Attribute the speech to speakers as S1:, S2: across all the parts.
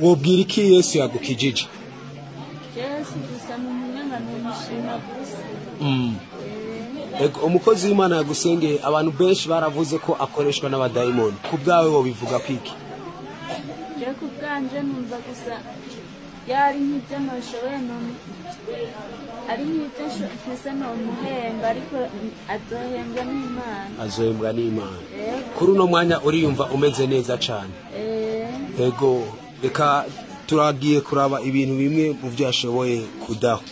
S1: Wobwira iki Yesu yagukijije?
S2: Yesu gusa n'umunyanga n'umushima gusa.
S1: Ego, umukozi w'Imana yagusengeye, abantu benshi baravuze ko akoreshwa n'abadayimoni. Ku bwawe wobivuga kwiki?
S2: Je ku bwanje numva gusa yari nk'ibyo noshoboye, ari nk'ibyo mfise nomuhemba, ariko azohembwa n'Imana.
S1: Azohembwa n'Imana. Kuri uno mwanya uriyumva umeze neza cane? Ego, reka turagiye kuraba ibintu bimwe mu byo yashoboye kudaho.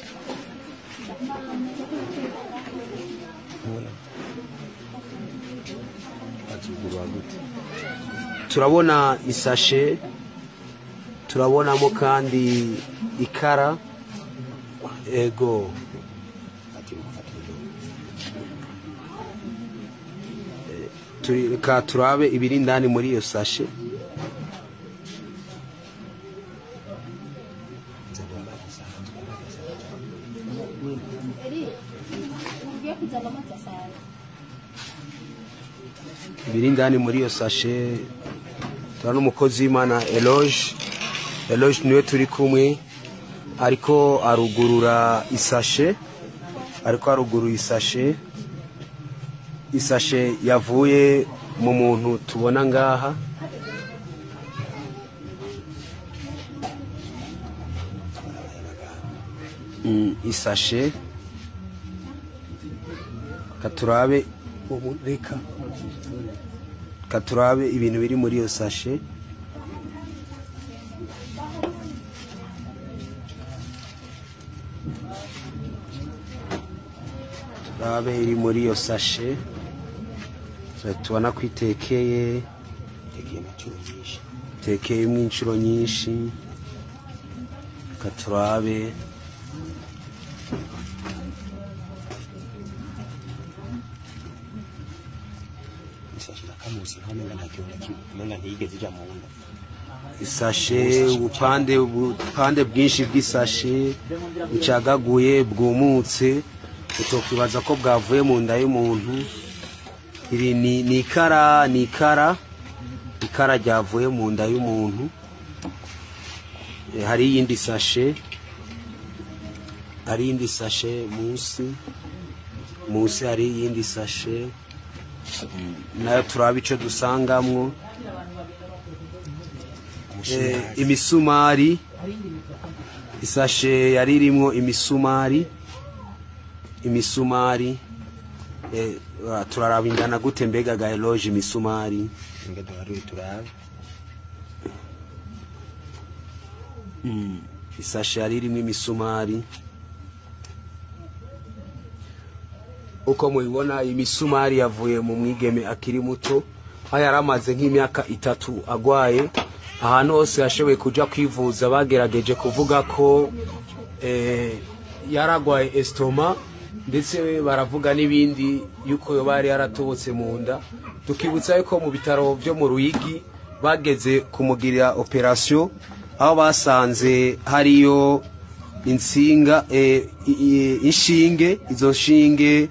S1: Turabona isashe, turabonamo kandi ikara. Ego, reka turabe ibiri indani muri iyo sashe. Ibiri indani muri iyo sashe, turabona umukozi w'Imana Eloge. Eloge niwe turi kumwe, ariko arugurura isashe, ariko arugurura isashe, isashe yavuye mu muntu tubona ngaha. Isashe katurabe, reka katurabe ibintu biri muri iyo sashe. Turabe iri muri iyo sashe, tubona ko itekeye, itekeyemo inshuro nyinshi. Katurabe isashe, ubupande bwinshi bw'isashe bucagaguye bwumutse, utokwibaza ko bwavuye mu nda y'umuntu. Iri ni ikara, ni ikara, ikara ryavuye mu nda y'umuntu. Hari iyindi sashe, hari iyindi sashe munsi, munsi hari iyindi sashe nayo turaba ico dusangamwo. Imisumari, isashe yari irimwo imisumari, imisumari. Turaraba ingana gute mbega ga Eloge imisumari? Isashe yari irimwo imisumari. Uko mubibona, imisumari yavuye mu mwigeme akiri muto, aho yari amaze nk'imyaka 3 agwaye. Ahantu hose yashoboye kuja kwivuza bagerageje kuvuga ko yaragwaye estoma, ndetse baravuga n'ibindi yuko yoba yari yaratobotse mu nda. Tukibutsa yuko mu bitaro byo mu Ruyigi bageze kumugirira operation, aho basanze hariyo insinga, inshinge, izo nshinge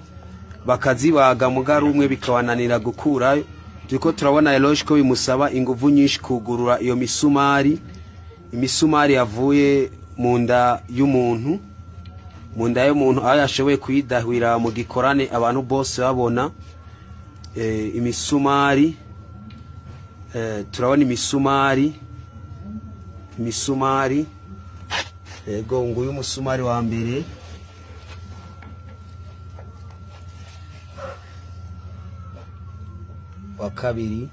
S1: bakazibaga muga rumwe bikabananira gukurayo. Turiko turabona Eloge ko bimusaba inguvu nyinshi kugurura iyo misumari, imisumari yavuye mu nda y'umuntu, mu nda y'umuntu aho yashoboye kuyidahwira mu gikorane abantu bose babona. Imisumari, turabona imisumari, imisumari. Ego, nguyu umusumari wa mbere. Wa kabiri,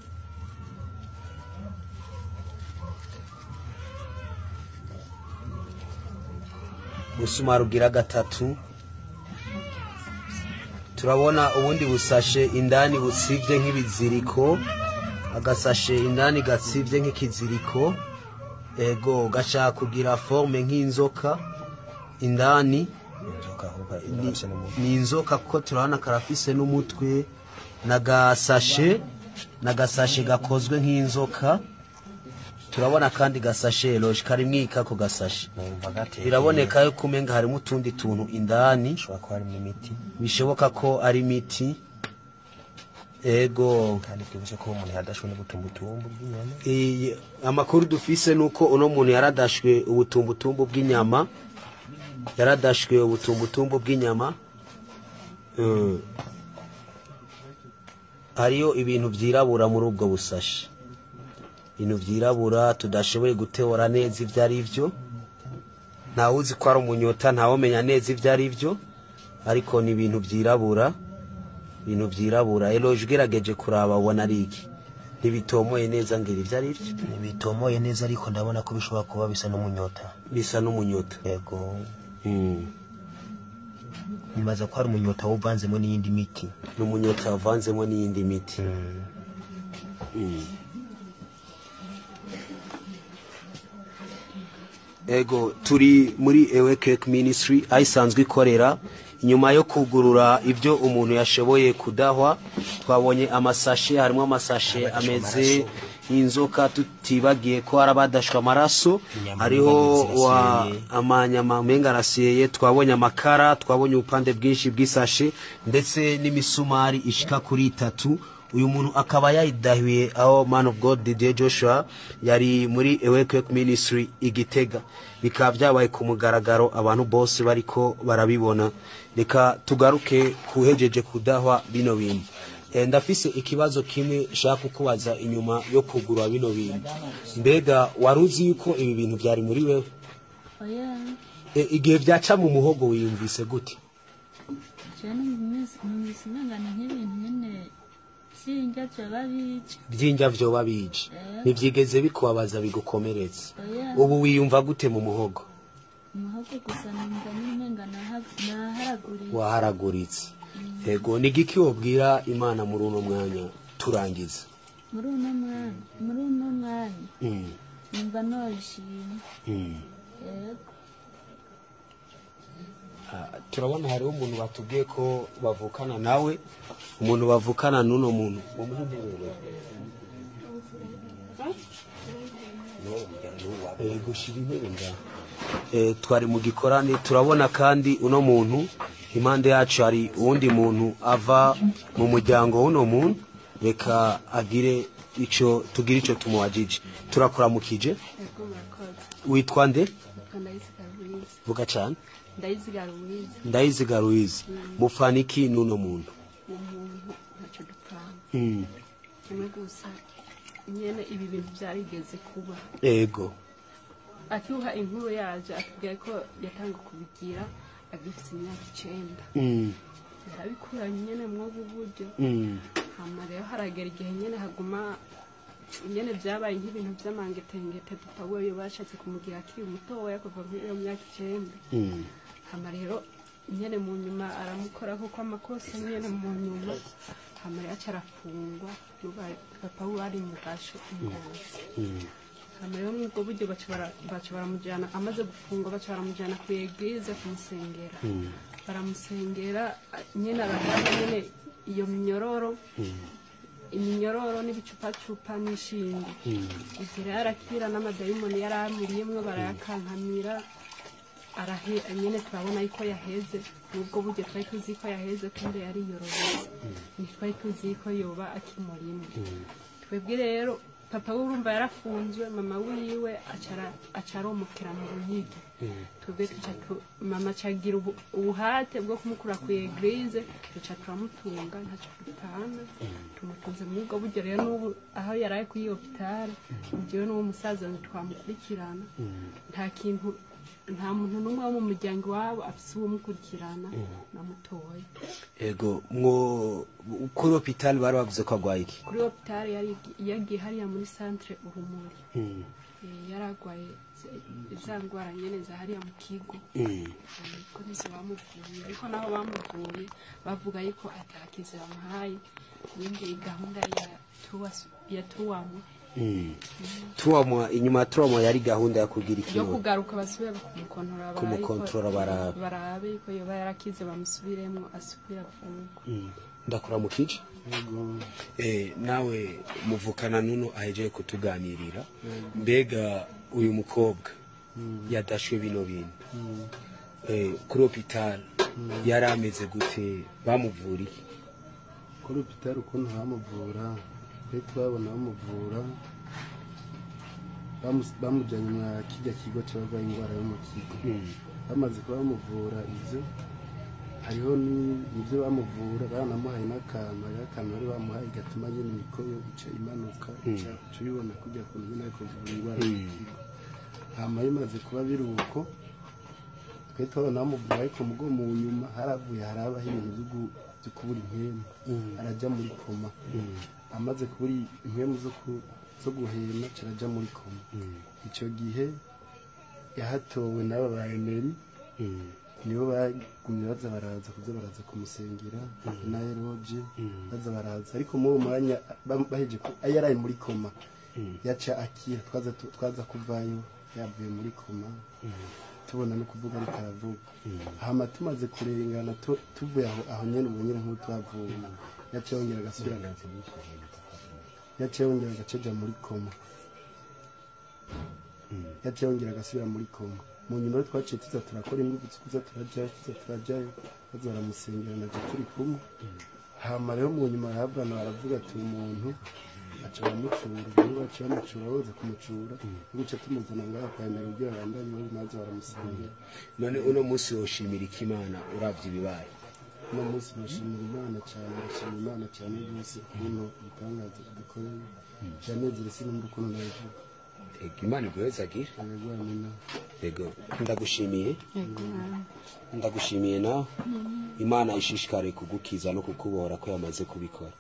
S1: umusumari ugira gatatu. Turabona ubundi busashe indani busivye nk'ibiziriko, agasashe indani gatsivye nk'ikiziriko. Ego, gashaka kugira forme nk'inzoka indani, ni inzoka kuko turabona karafise n'umutwe, nagasashe, nagasashe gakozwe nk'inzoka. Turabona kandi gasashe Eloge karimwo ikako gasashe, biraboneka yuko umenga harimo utundi tuntu indani, bishoboka ko ari imiti. Ego.
S3: Kandi twibutse ko umuntu yadashwe n'ubutumbutumbu bw'inyama.
S1: Amakuru dufise nuko uno muntu yaradashwe ubutumbutumbu bw'inyama, yaradashwe ubutumbutumbu bw'inyama. Hariyo ibintu vyirabura muri ubwo busashi, ibintu vyirabura tudashoboye guteora neza ivyo ari vyo. Ntawuzi ko ari umunyota, ntawumenya neza ivyo ari vyo, ariko ni ibintu vyirabura, ibintu vyirabura. Eloge, ugerageje kuraba ubona ari iki? Ntibitomoye neza ngira ivyo ari vyo.
S3: Ntibitomoye neza, ariko ndabona ko bishobora kuba bisa n'umunyota.
S1: Bisa n'umunyota.
S3: Yego. Nibaza ko hari umunyota uvanzemo n'iyindi miti.
S1: N'umunyota uvanzemo n'iyindi miti. Ego, turi muri Ewekek Ministry aho isanzwe ikorera. Inyuma yo kugurura ibyo umuntu yashoboye kudahwa, twabonye amasashe, harimo amasashe ameze nk'inzoka, tutibagiye ko hari abadashwe amaraso, hariho wa amanyama umenga arasiyeye, twabonye amakara, twabonye ubupande bwinshi bw'isashe ndetse n'imisumari ishika kuri 3. Uyu muntu akaba yayidahiye aho Man of God Didier Joshua yari muri Ewekek Ministry Igitega. Bikaba byabaye ku mugaragaro, abantu bose bariko barabibona. Reka tugaruke kuhejeje kudahwa bino bintu. Ndafise ikibazo kimwe nshaka kukubaza inyuma yo kugura bino bintu. Mbega waruzi yuko ibi bintu byari muri wewe?
S2: Oya.
S1: Igihe byaca mu muhogo wiyumvise gute?
S2: Je numvise umenga ni nk'ibintu nyene vy'indya vyoba bije.
S1: Vy'indya vyoba bije. Ntivyigeze bikubabaza bigukomeretse?
S2: Oya.
S1: Ubu wiyumva gute mu muhogo?
S2: Umuhogo gusa numva nyene umenga naharaguritse.
S1: Waharaguritse. Ego, ni igiki wobwira Imana muri uno mwanya turangiza?
S2: Muri uno mwanya, muri uno mwanya. Numva noyishima. Ego.
S1: Turabona hariho umuntu batubwiye ko bavukana nawe, umuntu bavukana n'uno muntu. Gushira intebe ngaho. Twari mu gikorane, turabona kandi uno muntu impande yacu hari uwundi muntu ava mu muryango w'uno muntu. Reka agire ico tugira ico tumuwajije. Turakuramukije. Witwa nde? Vuga cyane.
S4: Ndayiziga Louise.
S1: Ndayiziga Louise. Mufaniki n'uno muntu?
S4: Umuntu ntacyo dupfana. Kimwe gusa nyene ibi bintu byarigeze kuba.
S1: Ego.
S4: Akiuha inkuru yaje atubwiye ko yatanga kubigira agifite imyaka 9. Yarabikuranye nyene mw'ubu buryo. Hama rero haragera igihe nyene haguma nyene byabaye nk'ibintu by'amangetengete, papa wewe bashatse kumugira akiri mutoya kuva muri iyo myaka 9. Hama rero nyene mu nyuma aramukora kuko amakosa nyene mu nyuma, hama rero acarafungwa, papa we ari mu gasho ingozi. Hama rero mw'ubwo buryo baca baramujyana, amaze gufungwa baca baramujyana ku eglise kumusengera. Baramusengera nyene arahaba nyene iyo minyororo, iminyororo n'ibicupacupa n'ishinge. Igihe arakira n'amadayimoni yaramuriyemwo barayakankamira, arahe nyene turabona yuko yaheze. Nubwo buryo twari tuzi ko yaheze kumbe yariyorobetse, ntitwari tuzi ko yoba akimurimo. Twebwe rero papa w'urumva yarafunzwe, mama wiwe acaromokera mu Ruyigi. Twebwe mama acagira ubuhate bwo kumukura ku eglise, duca turamutunga ntacyo dupfana, tumutunze muri ubwo buryo. Rero n'ubu aho yaraye kuri hôpital, jewe n'uwo musaza ntitwamukurikirana, nta kintu, nta muntu n'umwe wo mu muryango wabo afise uwumukurikirana na mutoya.
S1: Ego, mwo kuri hôpital bari bavuze ko agwaye iki?
S4: Kuri hôpital yari yagiye hariya muri centre Urumuri. Yaragwaye za ngwara nyene za hariya mu kigo. Ko nizo bamuvuye, ariko naho bamuvuye bavuga yuko atakize bamuhaye, yindi gahunda ya tuwamwe.
S1: Tuwamwa, inyuma ya tuwamwa yari gahunda ya kugira iki?
S4: Yo kugaruka basubire kumukontorora,
S1: barabe
S4: barabe yuko yoba yarakize, bamusubiremwo asubira afungwa.
S1: Ndakuramukije. Nawe muvukana nuno ahejeje kutuganirira. Mbega uyu mukobwa yadashwe bino bintu kuri hôpital yari ameze gute? Bamuvuriye
S5: Kuri hopitali ukuntu bamuvura, twe twabona bamuvura bamujyanye mwa kijya kigo cy'abarwaye indwara yo mu kigo. Bamaze kuba bamuvura ivyo, hariho n'ibyo bamuvura, baranamuhaye n'akantu. Hariho akantu bari bamuhaye gatuma nyine imikoyo ica imanuka, ica uca ubibona kujya kuntu nyine ari kuvura indwara yo mu kigo. Hama bimaze kuba biri uko, twe twabona bamuvura, ariko mugo mu nyuma haravuye harabaho ibintu byo kubura impwemu, arajya muri koma. Amaze kubura impwemu zo guhema, aca araja muri koma. Ico gihe yahatowe n'aba ba Emery, nibo bagumye baza baraza kuza baraza kumusengera na Eroge baza baraza. Ariko muri uwo mwanya baheje yaraye muri koma, yaca akira. Twaza kuvayo yavuye muri koma, tubona no kuvuga ariko aravuga. Hama tumaze kurengana, tuvuye aho nyene, ubu nyene nk'uko twavuye, yaca yongera agasubira, yaca yongera agaceja muri koma, yaca yongera agasubira muri koma. Mu nyuma rero twaciye tuza turakora ingufu zo kuza turajayo, tuza turajayo, baza baramusengera naje turi kumwe. Hama rero mu nyuma yaravana baravuga ati umuntu aca baramucura. Rero baciye bamucura, baza kumucura, guca tumuzana ngaha kwa Emera kugira abandanye maze baramusengera.
S1: None uno munsi woshimira iki Imana uravye ibibaye?
S5: Uno munsi bashimira Imana cyane, bashimira Imana cyane rwose ukuntu ibitangaza dukoreye. Byanezere, sinumva ukuntu nabivuga.
S1: Ego, Imana iguhezagire.
S5: Yego, amina.
S1: Ego, ndagushimiye, ndagushimiye nawe. Imana ishishikare kugukiza no kukubohora ko yamaze kubikora.